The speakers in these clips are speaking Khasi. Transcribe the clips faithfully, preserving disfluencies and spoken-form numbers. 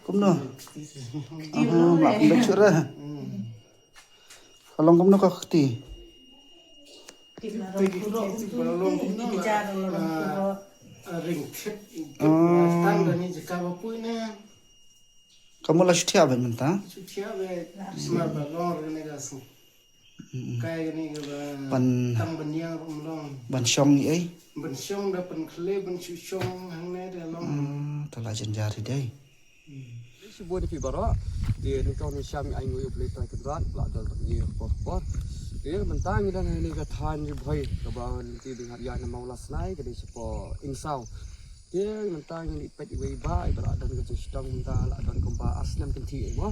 Kumno? Aha, ma kumno chura. Ka long kumno ka kti? Ka long kumno la, ah, ring thip. Ah. Tang da ni jaka ba pui ne. Ka mut la shu thiah beit mynta? Shu thiah beit. Mar ba long re ne ka sng. Mm. Kai kane ka ba ban tang ban ïang ruh ym long. Ban shong ïa ei? Ban shong da ban khlei ban shu shong hangne da long. Ah, ta la jynjar hi dei. Shu bun ïa phi baroh. Te nyngkong nyngsham ai nguh ïa U Blei Trai Kynrad, la don bad ngi por por. Te mynta ngi don ha kane ka thaiñ Ri Bhoi kaba lynti Dienghatyai na Mawlasnai, ka dei shapoh Ingsaw. Te mynta ngi ïa peit iwei i bah, i bah la don ka jingshitom mynta la don kumba ar snem kynthih ei mo.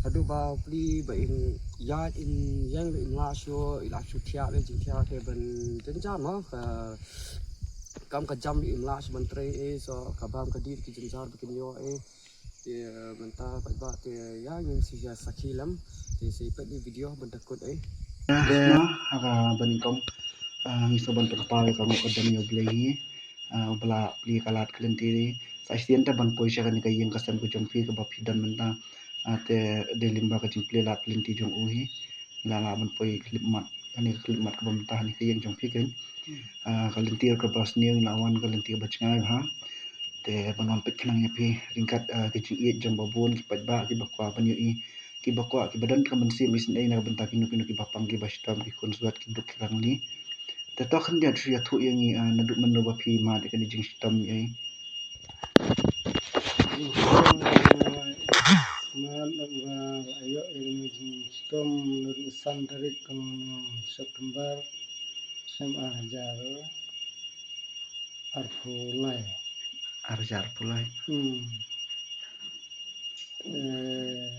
Haduh ba pli ba in ïaid in ïeng ruh im lah shuh, i la shu thiah leh jingthiah te ban jynjar mo. Ka kam ka jam ruh im lah shuh ban trei ei, so ka bam ka dih ki jynjar ba kin ïoh ei. Te mynta paidbah te ïa ngin sa ïa sakhi lem. Te sa peit ïa video ban da kut ei. Ïa, ha ka ba nyngkong, ah, ngi sa ban pynpaw ïa ka nguh ka don ïa U Blei hi. Ah, uba la plie ka lad ka lynti. Sa shisien te ban poi sha kane ka ïing ka sem ka jong phi kaba phi don mynta. Ah, te dei lyngba ka jingplie lad lynti jong u hi. Ngi la lah ban poi khyllipmat, kane ka khyllipmat kaba mynta ha kane ka ïing jong phi keiñ. Ah, ka lynti kaba sniew ngi la wan ka lynti kaba jngai bha. Te ban wan peit khnang ïa phi ryngkat, ah, ka jingïeit jong ba bun ki paidbah kiba kwah ban ïohi, kiba kwah, kiba don ka mynsiem isynei na ka bynta kino kino kiba pang kiba shitom, ki khun swet, ki duk ki rangli. Te to khyndiat shu ïathuh ïa ngi, ah, naduh mynno ba phi mad ïa kane jingshitom ïa ei. Mad ba la ïoh ïa kane jingshitom naduh san tarik, um, September, snem ar hajar arphew lai. Ar hajar arphew lai. Hmm. Eh,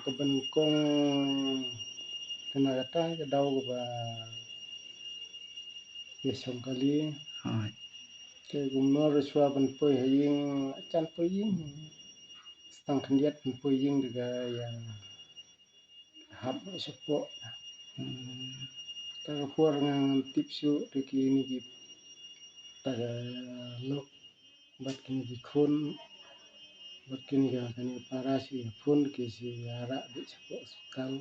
ka ban kong kane kata ka daw kaba ïa shong kali. Hooid. Te kumno ruh shuwa ban poi ha ïing, jan poi ïing. Tang khyndiat ban poi ïing da ka ïa hap shapoh. Hmm. Kata ka por nga ngam tip shuh da kine ki, kata ka lok bad kine ki khun bad kine ka, kane ka para shu ïa phone ki shu ïa rah beit shapoh hospital.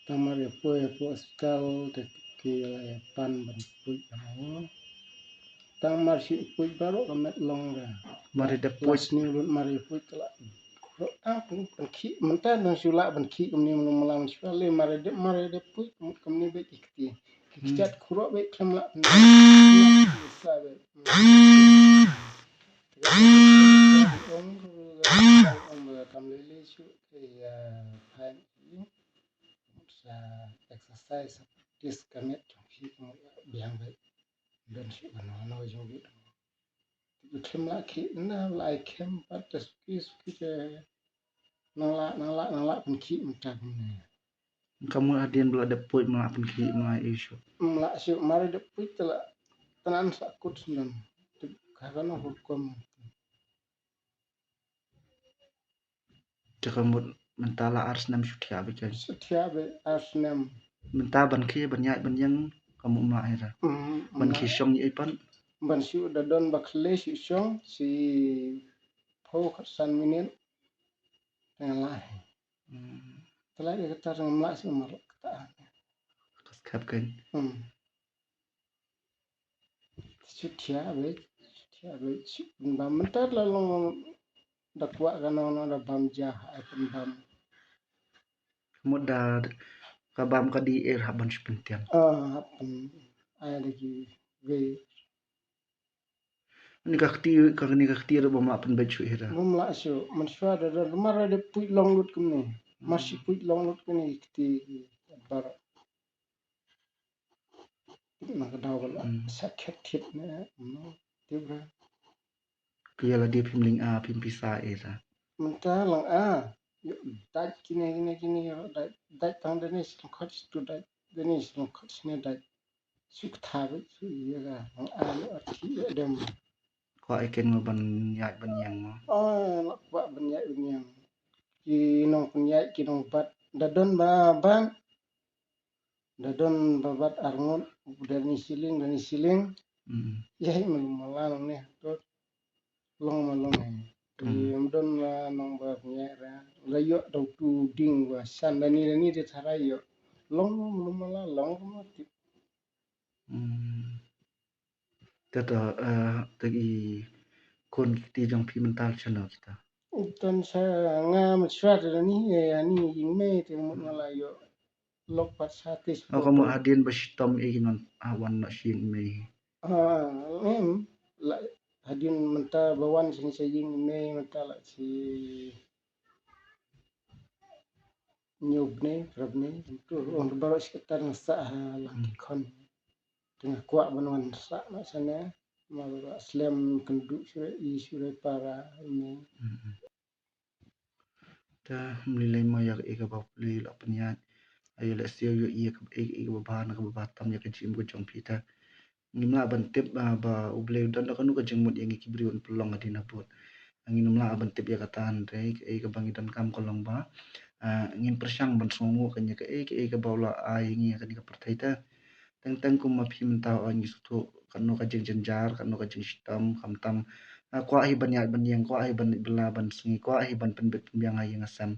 Tang mar ïa poi hapoh hospital te ki la ïa pan ban puit ban ong. Tang mar shu puit baroh ka met long ka. Mar ïa dep puit. Last ni lut mar ïa puit ka la. Baroh tang pyn, pynkhih mynta nang shu lah ban khih kumne mynta mynta shu leh mar ïa dep, mar ïa dep puit mut kumne beit ki kti. Ki kjat khuroh beit khlem lah pyn. Sa beit. Ong ong ba kam lei lei shu te ïa phan. Sa exercise, practice ka met jong phi ka mut biang beit. Don shu kano kano jong phi. Te khlem lah khih na lah ai khlem pat te suki suki te nang lah, nang lah, nang lah pynkhih mynta kumne. Ka mut hadien ba la dep puit ma lah pynkhih ma lah issue. Ma lah shu mar dep puit te lah. Te nang sa kut snem. Te ka kano hukum. Te ka mut mynta la ar snem shu thiah beit. Shu thiah beit ar snem. Mynta ban khie ban ïaid ban ïeng ka mut ma lah hi ra. Mm, ban khie shong ïa i pan. Ban shu da don ba khlei shu shong shi phew khatsan minit. Te nga lah hi. Mm. Te la ïa kata ngam lah shu mar kata. Ka skhem kein. Mm. Shu thiah beit, shu thiah beit, shu bam mynta la long da kwah kano kano da bam ja, ai pynbam. Mut da ka bam ka dih er hap ban shu pyntiang. Ah, hap pyn, ai da kiwei. Ni ka kti, ka ni ka kti ruh bym lah pynbeit shuh hi ra. Bym lah shuh, mynshuwa da, da, mar da puit long lut kumne. Mar shu puit long lut kumne kti bar. Na ka daw ba la, hmm, sa khet thied ne, no, tip ra. Ki ïa lade phim lyngba, phim pisa ei ra. Mynta lyngba, ïoh dait kine, kine, kine, ïoh dait, dait tang dane shi lyngkhot shi tu dait, dane shi lyngkhot shine dait. Shu kata beit shu ïa ka, lyngba ïoh arti ïoh dem. Kwah ïa ken mo ban ïaid ban ïeng mo. Oh, la kwah ban ïaid ban ïeng. Ki nongpynïaid ki nongbat, da don ba bat. Da don ba bat arngut, da ni shilling, da ni shilling. Mm. Ïa hi malu mala nang ne, tot. Long ma long eh. Te ym don la nong ba nge ra. La ïoh dau tu ding ba san da ni da ni te tharai ïoh. Long ma long ma la long ma tip. Hmm. Te to, eh, te i khun kti jong phi mynta la shano kita? Don sa nga mynshwa te da ni, eh, ani ïing mei te mut nga la ïoh lok pat sa tis. Oh, ka mut hadien ba shitom i ki non, ah, wan na shi ïing mei. Ah, em, la hadien mynta ba wan sha ïing mei mynta la shi ñiew bnai, phra bnai, tu ong baroh shi katta nga sah ha lang ki khon. Te nga kwah ban wan sah ma shane, ma ba slem kynduh shuh i shuh para ne. Te ym lei lei mo ïa kaei kaba U Blei u la pynïaid. Ïa lehse u ïoh ïa kaei kaei kaba bha na kaba bha tam ïa ka jingim ka jong phi te. Ngim lah ban tip, ah, ba U Blei u don da kano ka jingmut ïa ngi ki briew un pynlong hadien habud. Ngim lah ban tip ïa kata hynrei kaei kaba ngi donkam ka long ba, ah, ngin pyrshang ban sngewnguh kane kaei kaei kaba u la ai ïa ngi ha kane ka pyrthei te. Teng teng kum ma phi mynta u ong ngi sngewthuh katno ka jingjynjar, katno ka jingshitom, khamtam, ah, kwah hi ban ïaid ban ïeng, kwah hi ban leit bylla ban sngi, kwah hi ban pynbit pynbiang ha ïing ha sem.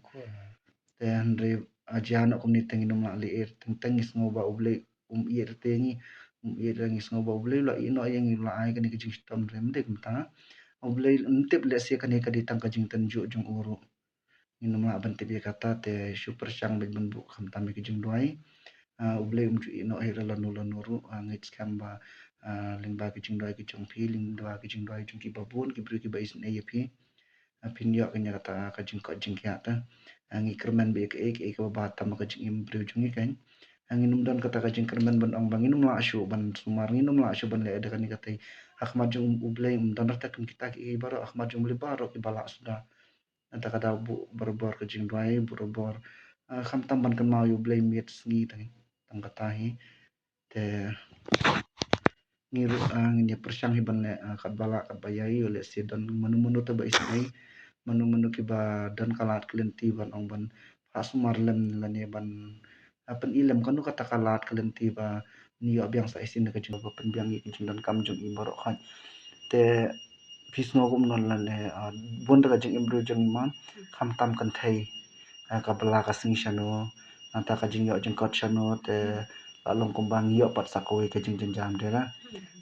Te hynrei, ah, jia noh kumne te ngin ym lah lyer, teng teng ngi sngew ba U Blei um ïeit te ngi, um ïeit, ngi sngew ba U Blei u la ïehnoh ïa ngi, u la ai kane ka jingshitom, hynrei ym dei kumta. U Blei um tip lehse kane ka dei tang ka jingtynjuh jong u ruh. Ngin ym lah ban tip ïa kata te shu pyrshang beit ban buh khamtam ïa ki jingduwai. Ah, U Blei um ju ïehnoh hi lano lano ruh, ah, ngeit skhem ba, ah, lyngba ki jingduwai ki jong phi, lyngba ki jingduwai jong kiba bun ki briew kiba isynei ïa phi. Ah, phin ïoh kane kata ka jingkoit jingkhiah te. Ah, ngi kyrmen beit ïa kaei kaei kaba bha tam ha ka jingim briew jong ngi keiñ. Ah, ngin ym don kata ka jingkyrmen ban ong ba ngin ym lah shuh ban sumar, ngin ym lah shuh ban leh da kane katai. Ha khmat jong U Blei um don rta kum kita kiei baroh, ha khmat jong U Blei baroh kiba lah suda. Nangta ka dei buh barabor ka jingduwai, barabor, ah, khamtam ban kynmaw ïa U Blei miet sngi tang, tang kata hi. Te ngi ruh, ah, ngin ïa pyrshang hi ban leh, ah, katba lah katba ïai, lehse don mano mano te ba isynei, mano mano kiba don ka lad ka lynti ban ong ban phah sumar lem lane ban, ah, pyni lem kano kata ka lad ka lynti ba ngi ïoh biang sa shisien na ka jingba pynbiang ïa ka jingdonkam jong i baroh khoit. Te phi sngew kumno lane, ah, bun da ka jingim briew jong i man, khamtam kynthei, ah, ka bylla ka sngi shano, nangta ka jingïoh jingkot shano, te la long kumba ngi ïoh pat sa kawei ka jingjynjar de ra.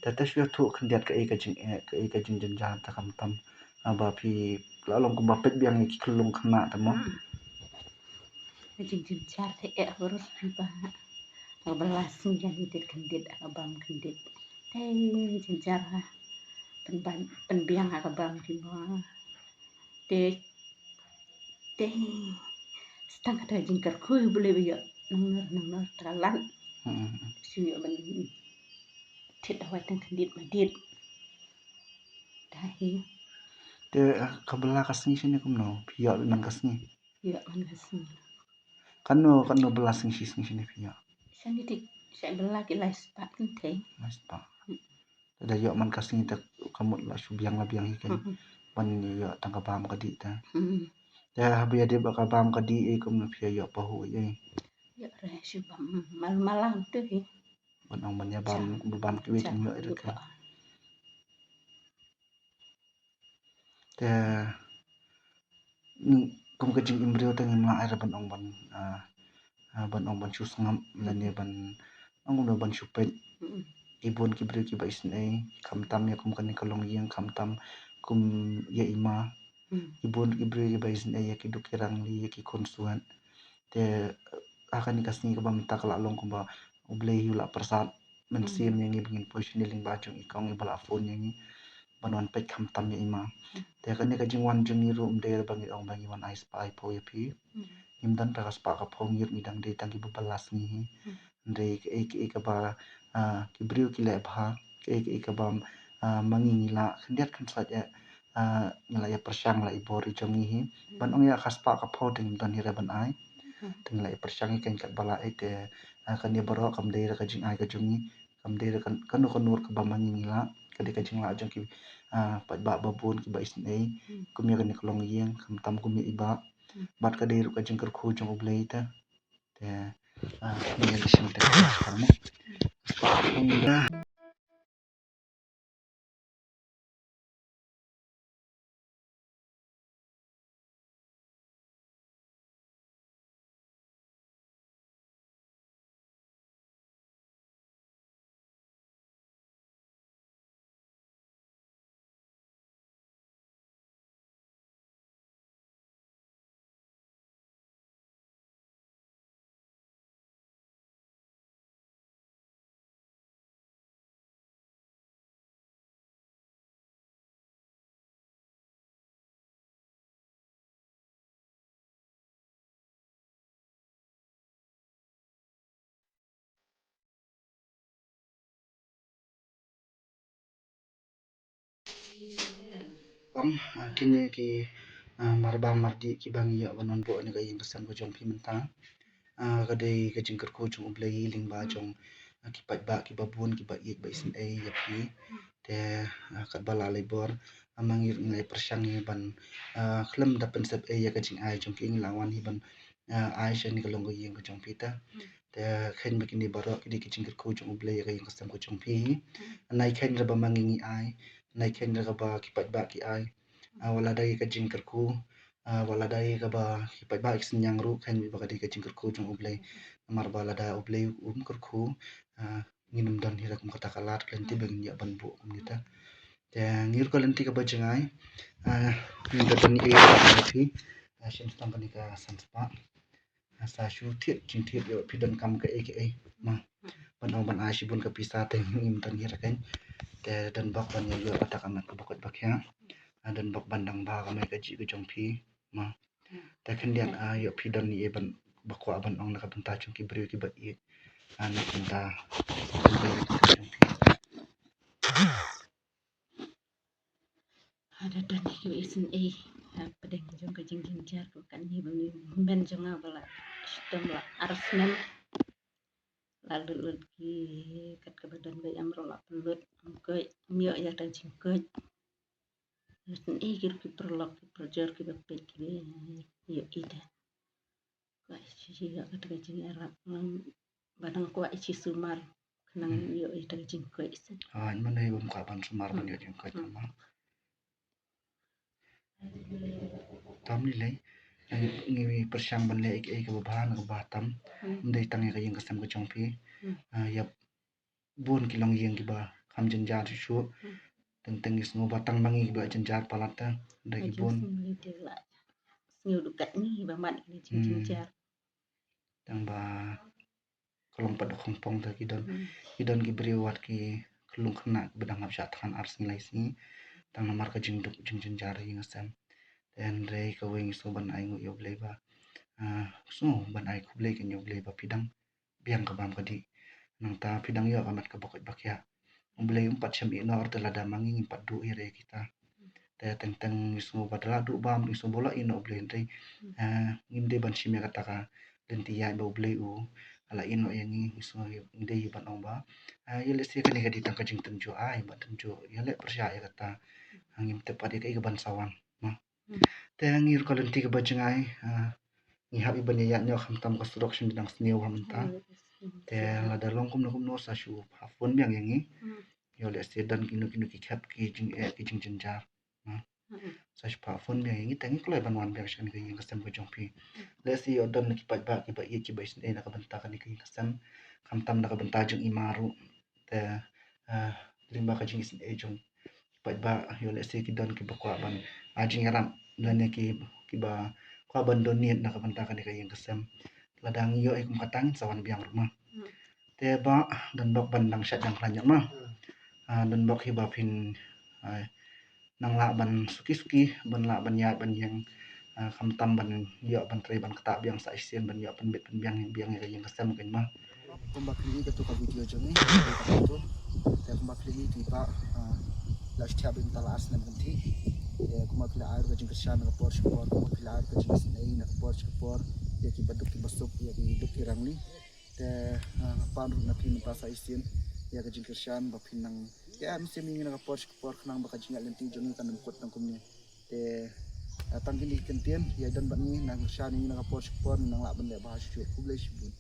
Te te shu ïathuh khyndiat kaei ka jing, eh, kaei ka jingjynjar te khamtam, ah, ba phi la long kumba peit biang ïa ki khyllung khynnah te mo. Ka jingjynjar te eh baroh phi ba. Ka bylla sngi ka dei khyndiat, ka bam khyndiat. Te jynjar ha. Pynban, pynbiang ha ka bam ki ba. Te, te, tang kata jingkyrkhu U Blei ba ïoh nang nar, nang nar ta ka lad. Shu ïoh ban thied dawai tang khyndiat ba diet. Te, ah, ka bylla ka sngi shane kumno? Phi ïoh man ka sngi? Ïoh man ka sngi. Katno, katno bylla sngi shi sngi shane phi ïoh? Shane te, sha bylla ki lai spah kynthei. Lai spah. Da ïoh man ka sngi te ka mut la shu biang la biang hi keiñ. Ban ïoh tang ka bam ka dih te. Te haba ïadei bad ka bam ka dih ei kumno phi ïoh pahuh ei? Ïoh re shu bam mal mal lang te hi. Ban ong ban ïa bam, bam kiwei te ym ïoh ei re. Te, mm, kum ka jingim briew te ngim lah ei re ban ong ban, ah, ah, ban ong ban shu sngap lane ban ong ban shu peit. Ki bun ki briew kiba isynei, khamtam ïa kum kane ka longïing, khamtam kum ïa i ma. Ki bun ki briew kiba isynei ïa ki duk ki rangli, ïa ki khun suat. Te ha kane ka sngi kaba mynta ka la long kumba U Blei hi u la pyrsad mynsiem ïa ngi ba ngin poi shane lyngba jong i kong iba la phone ïa ngi ban wan peit khamtam ïa i ma. Te kane ka jingwan jong ngi ruh ym dei re ba ngi ong ba ngi wan ai spah ai phew ïa phi. Ngim don re ka spah ka phew, ngi ruh ngi dang dei tang kiba bylla sngi hi. Hynrei kaei kaei kaba, ah, ki briew ki leh bha, kaei kaei kaba, ah, ma ngi ngi lah khyndiat khynsoit eh, ah, ngi la ïa pyrshang la i bor i jong ngi hi. Ban ong ïa ka spah ka phew te ngim don hi re ban ai. Te ngi la ïa pyrshang hi keiñ katba lah ei te, ah, kane baroh kam dei re ka jingai ka jong ngi, kam dei re kan, kano kano ruh kaba ma ngi ngi lah, ka dei ka jinglah jong ki, ah, paidbah ba bun kiba isynei. Kum ïa kane ka longïing, khamtam kum ïa i bah. Bad ka dei ruh ka jingkyrkhu jong U Blei te. Te, ah, ngi ïa lashim te ka spah mo. Spah mo. Ong, ah, kine ki, ah, marbam mardih kiba ngi ïoh ban wan buh na ka ïing ka sem ka jong phi mynta. Ah, ka dei ka jingkyrkhu jong U Blei lyngba jong, ah, ki paidbah kiba bun kiba ïeit ba isynei ïa phi. Te, ah, katba la lei bor, ah, ma ngi ruh ngi la pyrshang ïa ban, ah, khlem da pynsep ei ïa ka jingai jong ki, ngi la wan hi ban, ah, ai sha kane ka long ka ïing ka jong phi te. Te kheiñ ba kine baroh ki dei ki jingkyrkhu jong U Blei ïa ka ïing ka sem ka jong phi. Nai kheiñ re ba ma ngi ngi ai, nai kheiñ re kaba ki paidbah ki ai. Ah, wat la da ïa ka jingkyrkhu, ah, wat la da ïa kaba ki paidbah ki synñiang ruh, kheiñ ba ka dei ka jingkyrkhu jong U Blei. Namar ba lada U Blei um kyrkhu, ah, ngin ym don hi ruh kum kata ka lad ka lynti ba ngin ïoh ban buh kumne te. Te ngi ruh ka lynti kaba jngai, ah, ngin da don ïa phi, ah, shim sdang kane ka san spah. Ah, sa shu thied jingthied ïoh phi donkam kaei kaei ma. Ban ong ban ai shibun ka pisa te ngim don hi ruh kheiñ. Te don bok ban ïoh ïoh kata ka met kaba koit ba khiah. Ah, don bok ban dang ba ka mai ka jih ka jong phi ma. Te khyndiat, ah, ïoh phi don ïa ban ba kwah ban ong na ka bynta jong ki briew kiba ïeit. Ah, na ka bynta jong phi. Hada don ïa kiba isynei ha pdeng jong ka jingjynjar kaba katne ba ngi, hynmen jong nga ba la shitom la ar snem. La lut lut ki kat kaba don ba ïam ruh la pynlut, ym koit, ym ïoh ïa ka jingkoit. La isynei ki ruh ki paralok ki parajor kiba peit kiba ïohi te. Kwah ïa shi ïa kata ka jingïarap, ba dang kwah ïa shi sumar khnang ïoh ïa kata ka jingkoit seh. Ah, ym dei bym kwah ban sumar ban ïoh jingkoit ma. Tam lei lei. Ngi, ngi pyrshang ban leh ïa kaei kaba bha na kaba tam. Ym dei tang ïa ka ïing ka sem ka jong phi. Ah, ïa bun ki longïing kiba kham jynjar shuh shuh. Teng teng ngi sngew ba tang ma ngi kiba jynjar palat te. Da ki bun. Sngew duh kat ngi ba mat ki jynjar. Tang ba ka long pat da khongpong te ki don. Ki don ki briew wat ki khyllung khynnah kiba dang hap shah thngan ar sngi lai sngi. Tang namar ka jingduk jingjynjar ïing ka sem. Te hynrei kawei ngi sngew ban ai nguh ïa U Blei ba, ah, sngew ban ai khublei keiñ ïa U Blei ba phi dang biang ka bam ka dih. Nangta phi dang ïoh ka met kaba koit ba khiah. U Blei um pat shym ïeh noh te lada ma ngi ngim pat duh ïa re kita. Te teng teng ngi sngew ba da la duh bam ngi sngew ba la ïeh noh U Blei hynrei, eh, ngim dei ban shim ïa kata ka lynti ïaid ba U Blei u la ïeh noh ïa ngi, ngi sngew ngi dei ban ong ba, eh, ïa lehse kane ka dei tang ka jingtynjuh ai ba tynjuh ïa leh pyrshah ïa kata. Ngim tip pat ïa kaei kaban sa wan ma. Te ngi ruh ka lynti kaba jngai, ah, ngi hap ïa ban ïaid noh khamtam ka surok shim dang sniew ha mynta. Te lada long kumno kumno sa shu phah phone biang ïa ngi. Ïoh lehse don kino kino ki khep ki jingeh ki jingjynjar. Sa shu phah phone biang ïa ngi te ngi kloi ban wan biang sha kane ka ïing ka sem ka jong phi. Lehse ïoh don ki paidbah kiba ïeit kiba isynei na ka bynta kane ka ïing ka sem. Khamtam na ka bynta jong i ma ruh. Te, eh, lyngba ka jingisynei jong ki paidbah ïoh lehse ki don kiba kwah ban ai jingïarap lane ki, kiba kwah ban donate na ka bynta kane ka ïing ka sem. Lada ngi ïoh ïa kum kata ngin sa wan biang ruh ma. Te ba don bok ban dang shait dang khlaiñ ma. Ah, don bok hi ba phin, ah, nang lah ban suki suki ban lah ban ïaid ban ïeng, ah, khamtam ban ïoh ban trei ban ktah biang sa shisien ban ïoh pynbit pynbiang biang ïa ka ïing ka sem keiñ ma. Kumba phi i kato ka video jong ngi, kato te kumba phi i ki ba, ah, la shu thiah beit mynta la ar snem kynthih. Te kumba phi la ai ruh ka jingkyrshan na ka por sha ka por, kumba phi la ai ruh ka jingisynei na ka por sha ka por ïa kiba duk kiba suk ïa ki duk ki rangli. Te, ah, nga pan ruh na phi mynta sa shisien ïa ka jingkyrshan ba phin nang ïa mynsiem ïa ngi na ka por sha ka por khnang ba ka jingïaid lynti jong ngi kan ym kut tang kumne. Te, ah, tang kine ki kyntien ïa don bad ngi, nang kyrshan ïa ngi na ka por sha ka por, nang lah ban leh bha shuh shuh. Khublei shibun.